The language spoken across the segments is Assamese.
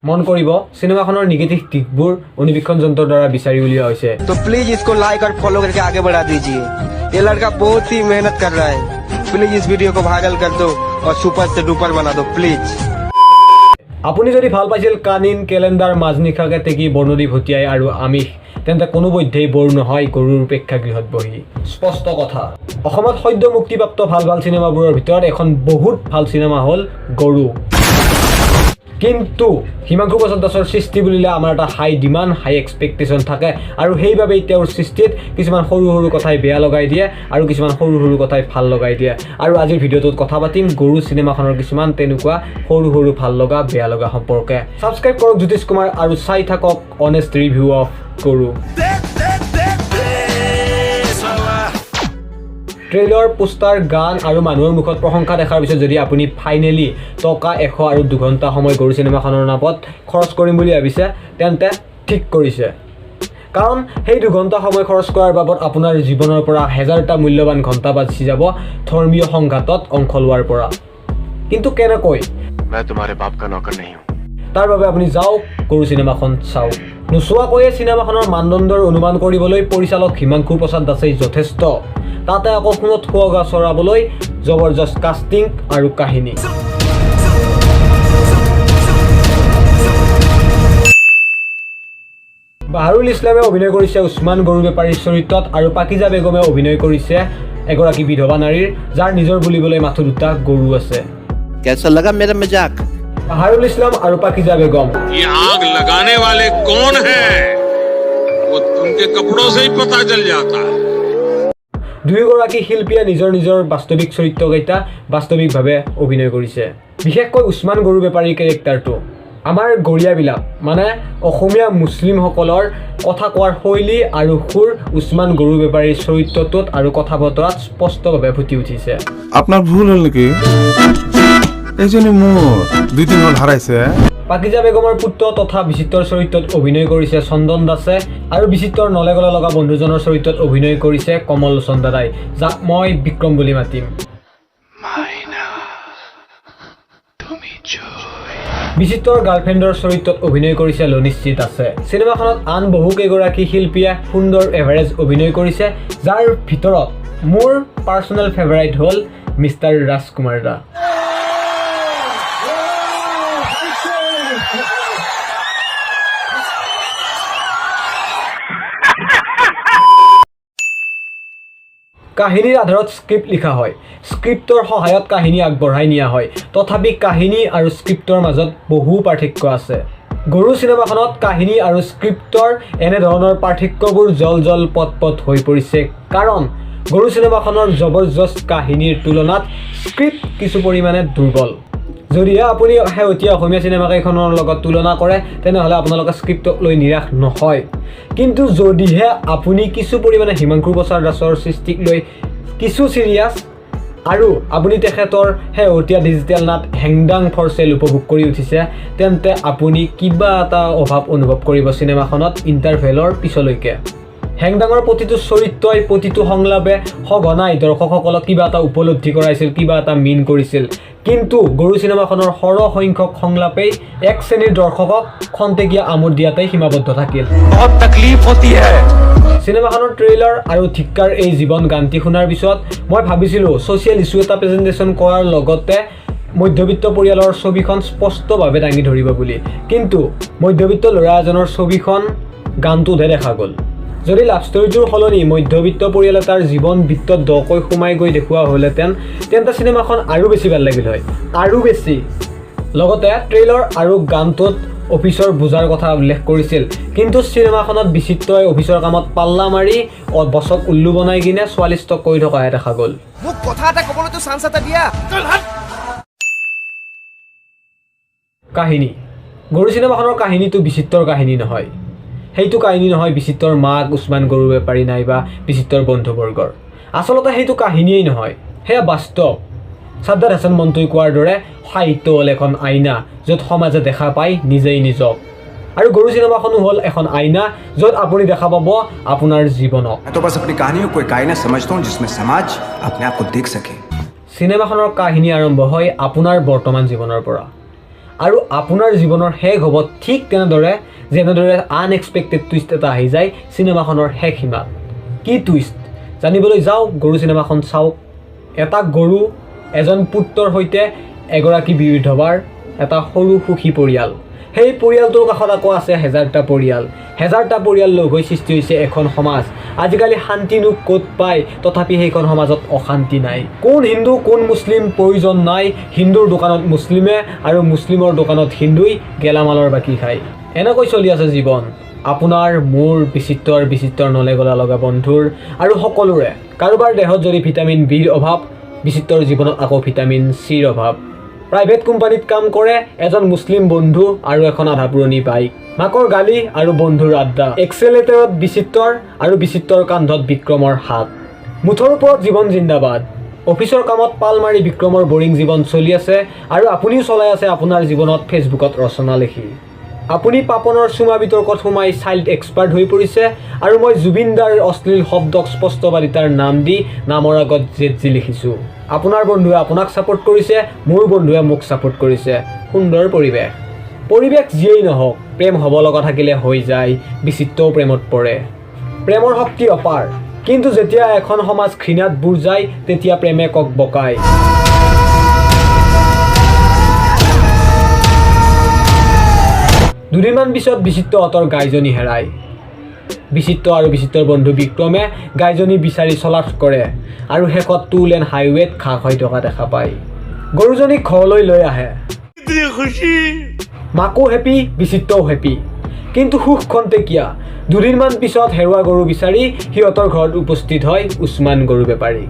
মন কৰিব, চিনেমাখনৰ নিগেটিভ দিশবোৰ অনুবীক্ষণ যন্ত্ৰৰ দ্বাৰা বিচাৰি উলিওৱা হৈছে। तो प्लीज इसको लाइक और फॉलो करके आगे बढ़ा दीजिए। ये लड़का बहुत ही मेहनत कर रहा है। प्लीज इस वीडियो को वायरल कर दो और सुपर से डुपर बना दो प्लीज। আপুনি যদি ভাল পাইছিল কানিন, কেলেণ্ডাৰ, মাজনিশা কেতেকী, বৰনদী ভটিয়াই আৰু আমিষ, তেন্তে কোনোপধ্যেই বৰ নহয় গৰুৰ প্ৰেক্ষাগৃহত বহি। স্পষ্ট কথা, অসমত সদ্য মুক্তিপ্ৰাপ্ত ভাল ভাল চিনেমাবোৰৰ ভিতৰত এখন বহুত ভাল চিনেমা হ'ল গৰু। কিন্তু হিমাংশু প্ৰসাদ দাসৰ সৃষ্টি বুলিলে আমাৰ এটা হাই ডিমাণ্ড, হাই এক্সপেক্টেশ্যন থাকে আৰু সেইবাবেই তেওঁৰ সৃষ্টিত কিছুমান সৰু সৰু কথাই বেয়া লগাই দিয়ে আৰু কিছুমান সৰু সৰু কথাই ভাল লগাই দিয়ে। আৰু আজিৰ ভিডিঅ'টোত কথা পাতিম গৰু চিনেমাখনৰ কিছুমান তেনেকুৱা সৰু সৰু ভাল লগা বেয়া লগা সম্পৰ্কে। ছাবস্ক্ৰাইব কৰক জ্যোতিষ কুমাৰ আৰু চাই থাকক অনেষ্ট ৰিভিউ অফ গৰু। ট্ৰেইলৰ, পোষ্টাৰ, গান আৰু মানুহৰ মুখত প্ৰশংসা দেখাৰ পিছত যদি আপুনি ফাইনেলি টকা 100 আৰু 2 ঘণ্টা সময় গৰু চিনেমাখনৰ নামত খৰচ কৰিম বুলি ভাবিছে, তেন্তে ঠিক কৰিছে। কাৰণ সেই 2 ঘণ্টা সময় খৰচ কৰাৰ বাবদ আপোনাৰ জীৱনৰ পৰা হেজাৰটা মূল্যৱান ঘণ্টা বাচি যাব ধৰ্মীয় সংঘাতত অংশ লোৱাৰ পৰা। কিন্তু কেনেকৈ? मैं तुम्हारे बाप का नौकर नहीं हूँ। তাৰ বাবে আপুনি যাওক, গৰু চিনেমাখন চাওক। নোচোৱাকৈয়ে চিনেমাখনৰ মানদণ্ডৰ অনুমান কৰিবলৈ পৰিচালক হিমাংশু প্ৰসাদ দাসেই যথেষ্ট। তাতে আকৌ সোণত সুৱগা চৰাবলৈ জবৰদস্ত কাষ্টিং আৰু কাহিনী। বাহাৰুল ইছলামে অভিনয় কৰিছে উছমান গৰু বেপাৰীৰ চৰিত্ৰত আৰু পাকিজা বেগমে অভিনয় কৰিছে এগৰাকী বিধৱা নাৰীৰ, যাৰ নিজৰ বুলিবলৈ মাথো দুটা গৰু আছে। कैसा लगा मेरा मजाक? বাহাৰুল ইছলাম আৰু পাকিজা বেগম ये आग लगाने वाले कौन हैं, वो उनके कपड़ों से ही पता चल जाता है। দুয়োগৰাকী শিল্পীয়ে নিজৰ নিজৰ বাস্তৱিক চৰিত্ৰকেইটা বাস্তৱিকভাৱে অভিনয় কৰিছে। বিশেষকৈ উছমান গৰু বেপাৰীৰ কেৰেক্টাৰটো আমাৰ গৰীয়াবিলাক, মানে অসমীয়া মুছলিমসকলৰ কথা কোৱাৰ শৈলী আৰু সুৰ উছমান গৰু বেপাৰীৰ চৰিত্ৰটোত আৰু কথা বতৰাত স্পষ্টভাৱে ফুটি উঠিছে। আপনাৰ ভুল হল নাকি? এই জন্য মোৰ দুই দিন হ'ল হাৰাইছে। পাকিজা বেগমৰ পুত্ৰ তথা বিচিত্ৰৰ চৰিত্ৰত অভিনয় কৰিছে চন্দন দাসে আৰু বিচিত্ৰৰ নলে গলে লগা বন্ধুজনৰ চৰিত্ৰত অভিনয় কৰিছে কমল লোচন দাদাই, যাক মই বিক্ৰম বুলি মাতিম। বিচিত্ৰৰ গাৰ্লফ্ৰেণ্ডৰ চৰিত্ৰত অভিনয় কৰিছে লনিশ্ৰী দাসে। চিনেমাখনত আন বহুকেইগৰাকী শিল্পীয়ে সুন্দৰ এভাৰেজ অভিনয় কৰিছে, যাৰ ভিতৰত মোৰ পাৰ্চনেল ফেভাৰাইট হ'ল মিষ্টাৰ ৰাজকুমাৰ দা। কাহিনীৰ আধাৰত স্ক্ৰিপ্ট লিখা হয়, স্ক্ৰিপ্টৰ সহায়ত কাহিনী আগবঢ়াই নিয়া হয়। তথাপি কাহিনী আৰু স্ক্ৰিপ্টৰ মাজত বহু পাৰ্থক্য আছে। গৰু চিনেমাখনত কাহিনী আৰু স্ক্ৰিপ্টৰ এনেধৰণৰ পাৰ্থক্যবোৰ জল জল পট পট হৈ পৰিছে, কাৰণ গৰু চিনেমাখনৰ জবৰদস্ত কাহিনীৰ তুলনাত স্ক্ৰিপ্ট কিছু পৰিমাণে দুৰ্বল। যদিহে আপুনি শেহতীয়া অসমীয়া চিনেমাকেইখনৰ লগত তুলনা কৰে, তেনেহ'লে আপোনালোকে স্ক্ৰিপ্টক লৈ নিৰাশ নহয়। কিন্তু যদিহে আপুনি কিছু পৰিমাণে হিমাংশু প্ৰসাদ দাসৰ সৃষ্টিক লৈ কিছু চিৰিয়াছ আৰু আপুনি তেখেতৰ শেহতীয়া ডিজিটেল নাট হেংদাং ফৰ চেল উপভোগ কৰি উঠিছে, তেন্তে আপুনি কিবা এটা অভাৱ অনুভৱ কৰিব চিনেমাখনত ইণ্টাৰভেলৰ পিছলৈকে। হেংদাঙৰ প্ৰতিটো চৰিত্ৰই, প্ৰতিটো সংলাপে সঘনাই দৰ্শকসকলক কিবা এটা উপলব্ধি কৰাইছিল, কিবা এটা মিন কৰিছিল। কিন্তু গৰু চিনেমাখনৰ সৰহ সংখ্যক সংলাপেই এক শ্ৰেণীৰ দৰ্শকক খন্তেকীয়া আমোদ দিয়াতেই সীমাবদ্ধ থাকিল। बहुत तकलीफ होती है। চিনেমাখনৰ ট্ৰেইলাৰ আৰু ধিক্কাৰ এই জীৱন গানটি শুনাৰ পিছত মই ভাবিছিলোঁ ছ'চিয়েল ইছ্যু এটা প্ৰেজেণ্টেশ্যন কৰাৰ লগতে মধ্যবিত্ত পৰিয়ালৰ ছবিখন স্পষ্টভাৱে দাঙি ধৰিব বুলি। কিন্তু মধ্যবিত্ত ল'ৰা এজনৰ ছবিখন গানটোতহে দেখা গ'ল। যদি লাভ ষ্টৰীটোৰ সলনি মধ্যবিত্ত পৰিয়াল এটাৰ জীৱন বৃত্তত দকৈ সোমাই গৈ দেখুওৱা হ'লহেঁতেন, তেন্তে চিনেমাখন আৰু বেছি ভাল লাগিল হয়, আৰু বেছি। লগতে ট্ৰেইলাৰ আৰু গানটোত অফিচৰ বোজাৰ কথা উল্লেখ কৰিছিল, কিন্তু চিনেমাখনত বিচিত্ৰই অফিচৰ কামত পাল্লা মাৰি বছক উল্লু বনাই কিনে ছোৱালী ষ্টক কৰি থকাহে দেখা গ'ল। মোক কথা এটা ক'বলৈতো চান্স এটা দিয়া। কাহিনী, গৰু চিনেমাখনৰ কাহিনীটো বিচিত্ৰৰ কাহিনী নহয়। সেইটো কাহিনী নহয় বিচিত্ৰৰ মাক, উছমান গৰু বেপাৰী নাইবা বিচিত্ৰৰ বন্ধুবৰ্গৰ। আচলতে সেইটো কাহিনীয়েই নহয়, সেয়া বাস্তৱ। চাদ্দাত হাছান মন্টুই কোৱাৰ দৰে সাহিত্য হ'ল এখন আইনা, য'ত সমাজে দেখা পায় নিজেই নিজক। আৰু গৰু চিনেমাখনো হ'ল এখন আইনা, য'ত আপুনি দেখা পাব আপোনাৰ জীৱনক। मैं तो बस अपनी कहानियों को एक आईना समझता हूँ, जिसमें समाज अपने आप को देख सके। চিনেমাখনৰ কাহিনী আৰম্ভ হয় আপোনাৰ বৰ্তমান জীৱনৰ পৰা। আৰু আপোনাৰ জীৱনৰ শেষ হ'ব ঠিক তেনেদৰে, যেনেদৰে আনএক্সপেক্টেড টুইষ্ট এটা আহি যায় চিনেমাখনৰ শেষ সীমাত। কি টুইষ্ট জানিবলৈ যাওক, গৰু চিনেমাখন চাওক। এটা গৰু, এজন পুত্ৰৰ সৈতে এগৰাকী বিধৱাৰ এটা সৰু সুখী পৰিয়াল। সেই পৰিয়ালটোৰ কাষত আকৌ আছে হেজাৰটা পৰিয়াল। হেজাৰটা পৰিয়াল লগ হৈ সৃষ্টি হৈছে এখন সমাজ। আজিকালি শান্তিনো ক'ত পায়? তথাপি সেইখন সমাজত অশান্তি নাই। কোন হিন্দু, কোন মুছলিম প্ৰয়োজন নাই। হিন্দুৰ দোকানত মুছলিমে আৰু মুছলিমৰ দোকানত হিন্দুই গেলামালৰ বাকী খায়। এনেকৈ চলি আছে জীৱন আপোনাৰ, মোৰ, বিচিত্ৰৰ, বিচিত্ৰৰ নলে গলা লগা বন্ধুৰ আৰু সকলোৰে। কাৰোবাৰ দেহত যদি ভিটামিন বিৰ অভাৱ, বিচিত্ৰৰ জীৱনত আকৌ ভিটামিন চিৰ অভাৱ। প্ৰাইভেট কোম্পানীত কাম কৰে, এজন মুছলিম বন্ধু আৰু এখন আধা পুৰণি বাইক, মাকৰ গালি আৰু বন্ধুৰ আড্ডা। এক্সেলেটাৰত বিচিত্ৰৰ আৰু বিচিত্ৰৰ কান্ধত বিক্ৰমৰ হাত। মুঠৰ ওপৰত জীৱন জিন্দাবাদ। অফিচৰ কামত পাল মাৰি বিক্ৰমৰ বৰিং জীৱন চলি আছে আৰু আপুনিও চলাই আছে আপোনাৰ জীৱনত ফেচবুকত ৰচনা লিখি। আপুনি পাপনৰ চুমা বিতৰ্কত সোমাই চাইল্ড এক্সপাৰ্ট হৈ পৰিছে আৰু মই জুবিন দাৰ অশ্লীল শব্দক স্পষ্টবাদিতাৰ নাম দি নামৰ আগত জেড জি লিখিছোঁ। আপোনাৰ বন্ধুৱে আপোনাক ছাপোৰ্ট কৰিছে, মোৰ বন্ধুৱে মোক ছাপোৰ্ট কৰিছে। সুন্দৰ পৰিৱেশ। পৰিৱেশ যিয়েই নহওক, প্ৰেম হ'ব লগা থাকিলে হৈ যায়। বিচিত্ৰও প্ৰেমত পৰে। প্ৰেমৰ শক্তি অপাৰ, কিন্তু যেতিয়া এখন সমাজ ঘৃণাত বুৰ যায়, তেতিয়া প্ৰেমে কক বকায়। দুদিনমান পিছত বিচিত্ৰহঁতৰ গাইজনী হেৰায়। বিচিত্ৰ আৰু বিচিত্ৰৰ বন্ধু বিক্ৰমে গাইজনী বিচাৰি চলাথ কৰে আৰু শেষত টু লেন হাইৱেত ঘাঁহ হৈ থকা দেখা পায়। গৰুজনীক ঘৰলৈ লৈ আহে। মাকো হেপী, বিচিত্ৰও হেপী, কিন্তু সুখ খন্তেকীয়া। দুদিনমান পিছত হেৰুৱা গৰু বিচাৰি সিহঁতৰ ঘৰত উপস্থিত হয় উছমান গৰু বেপাৰী।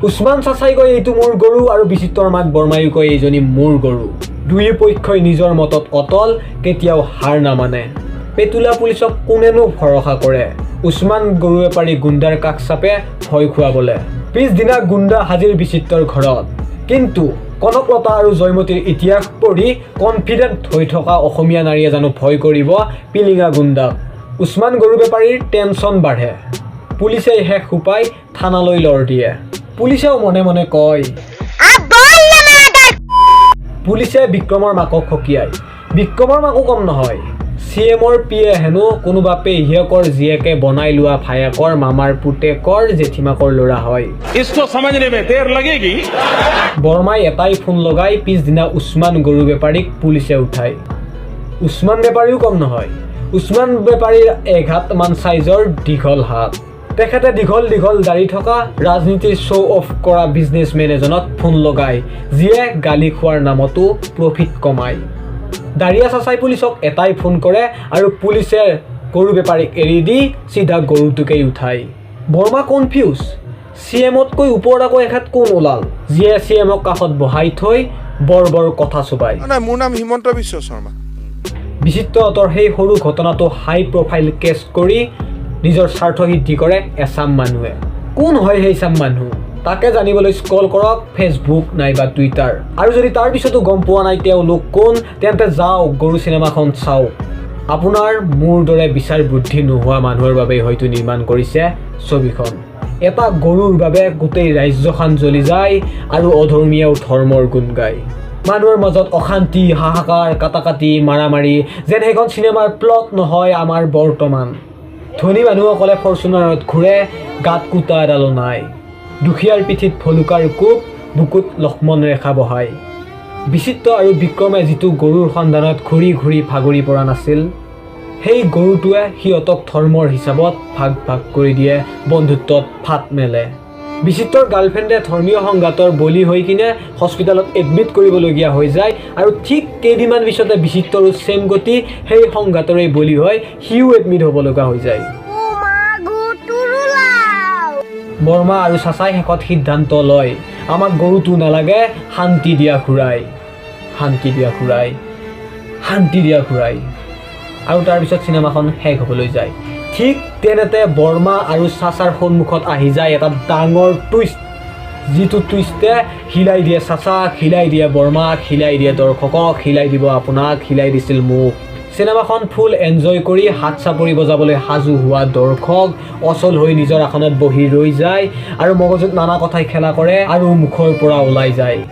উছমান চাচাই কয়, "এইটো মোৰ গৰু" আৰু বিচিত্ৰৰ মাক বৰমায়ো কয়, "এইজনী মোৰ গৰু।" দুয়ো পক্ষই নিজৰ মতত অটল, কেতিয়াও হাৰ নামানে। পেটুলা পুলিচক কোনেনো ভৰসা কৰে? উছমান গৰু বেপাৰী গুণ্ডাৰ কাষ চাপে ভয় খুৱাবলৈ। পিছদিনা গুণ্ডা হাজিৰ বিচিত্ৰৰ ঘৰত। কিন্তু কনকলতা আৰু জয়মতীৰ ইতিহাস পঢ়ি কনফিডেণ্ট হৈ থকা অসমীয়া নাৰীয়ে জানো ভয় কৰিব পিলিঙা গুণ্ডাক? উছমান গৰু বেপাৰীৰ টেনশ্যন বাঢ়ে। পুলিচে শেষ উপায় থানালৈ লৰ দিয়ে। পুলিচেও মনে মনে কয়। পুলিচে বিক্ৰমৰ মাকক সকীয়ায়। বিক্ৰমৰ মাকো কম নহয়। চি এমৰ পি এ হেনো কোনোবা পেহীয়েকৰ জীয়েকে বনাই লোৱা ভায়েকৰ মামাৰ পুতেকৰ জেঠীমাকৰ ল'ৰা হয়। इसको समझने में देर लगेगी। বৰমাই এটাই ফোন লগাই, পিছদিনা উছমান গৰু বেপাৰীক পুলিচে উঠায়। উছমান বেপাৰীও কম নহয়। উছমান বেপাৰীৰ এঘাতমান চাইজৰ দীঘল হাত। তেখেতে দীঘল দীঘল দাড়ি থকা, ৰাজনীতিৰ শ্ব' অফ কৰা বিজনেছমেন এজনক ফোন লগায়, যিয়ে গালি খোৱাৰ নামতো প্ৰফিট কমায়। দাঁড়িয়া চাচাই পুলিচক এটাই ফোন কৰে আৰু পুলিচে গৰু বেপাৰীক এৰি দি চিধা গৰুটোকেই উঠায়। বৰ্মা কনফিউজ। চি এমতকৈ ওপৰত আকৌ এখেত কোন ওলাল, যিয়ে চি এমক কাষত বহাই থৈ বৰ বৰ কথা চোবায়? নাই, মোৰ নাম হিমন্ত বিশ্ব শৰ্মা। বিচিত্ৰহঁতৰ সেই সৰু ঘটনাটো হাই প্ৰফাইল কেছ কৰি নিজৰ স্বাৰ্থ সিদ্ধি কৰে এচাম মানুহে। কোন হয় সেই চাম মানুহ, তাকে জানিবলৈ স্ক্ৰল কৰক ফেচবুক নাইবা টুইটাৰ। আৰু যদি তাৰ পিছতো গম পোৱা নাই তেওঁলোক কোন, তেন্তে যাওক, গৰু চিনেমাখন চাওক। আপোনাৰ মোৰ দৰে বিচাৰ বুদ্ধি নোহোৱা মানুহৰ বাবেই হয়তো নিৰ্মাণ কৰিছে ছবিখন। এটা গৰুৰ বাবে গোটেই ৰাজ্যখন জ্বলি যায় আৰু অধৰ্মীয়েও ধৰ্মৰ গুণ গায়। মানুহৰ মাজত অশান্তি, হাহাকাৰ, কাটাকাটি, মাৰামাৰি, যেন সেইখন চিনেমাৰ প্লট নহয়, আমাৰ বৰ্তমান। ধনী মানুহসকলে ফৰচুনাৰত ঘূৰে, গাত কুটা এডালো নাই। দুখীয়াৰ পিঠিত ভলুকাৰ কোব, বুকুত লক্ষ্মণ ৰেখা বহায়। বিচিত্ৰ আৰু বিক্ৰমে যিটো গৰুৰ সন্ধানত ঘূৰি ঘূৰি ভাগৰি পৰা নাছিল, সেই গৰুটোৱে সিহঁতক ধৰ্মৰ হিচাপত ভাগ ভাগ কৰি দিয়ে, বন্ধুত্বত ফাট মেলে। বিচিত্ৰৰ গাৰ্লফ্ৰেণ্ডে ধৰ্মীয় সংঘাতৰ বলি হৈ কিনে হস্পিটেলত এডমিট কৰিবলগীয়া হৈ যায় আৰু ঠিক কেইদিনমান পিছতে বিচিত্ৰৰো ছেম গতি, সেই সংঘাতৰেই বলি হৈ সিও এডমিট হ'ব লগা হৈ যায়। বৰ্মা আৰু চাচাই শেষত সিদ্ধান্ত লয়, "আমাক গৰুটো নালাগে, শান্তি দিয়া ঘূৰাই, শান্তি দিয়া ঘূৰাই, শান্তি দিয়া ঘূৰাই।" আৰু তাৰপিছত চিনেমাখন শেষ হ'বলৈ যায়। ঠিক তেনেতে বৰ্মা আৰু চাচাৰ সন্মুখত আহি যায় এটা ডাঙৰ টুইষ্ট, যিটো টুইষ্টে হিলাই দিয়ে চাচাক, হিলাই দিয়ে বৰ্মাক, হিলাই দিয়ে দৰ্শকক, হিলাই দিব আপোনাক, হিলাই দিছিল মোক। চিনেমাখন ফুল এনজয় কৰি হাত চাপৰি বজাবলৈ সাজু হোৱা দৰ্শক অচল হৈ নিজৰ আসনত বহি ৰৈ যায় আৰু মগজুত নানা কথাই খেলা কৰে আৰু মুখৰ পৰা ওলাই যায়।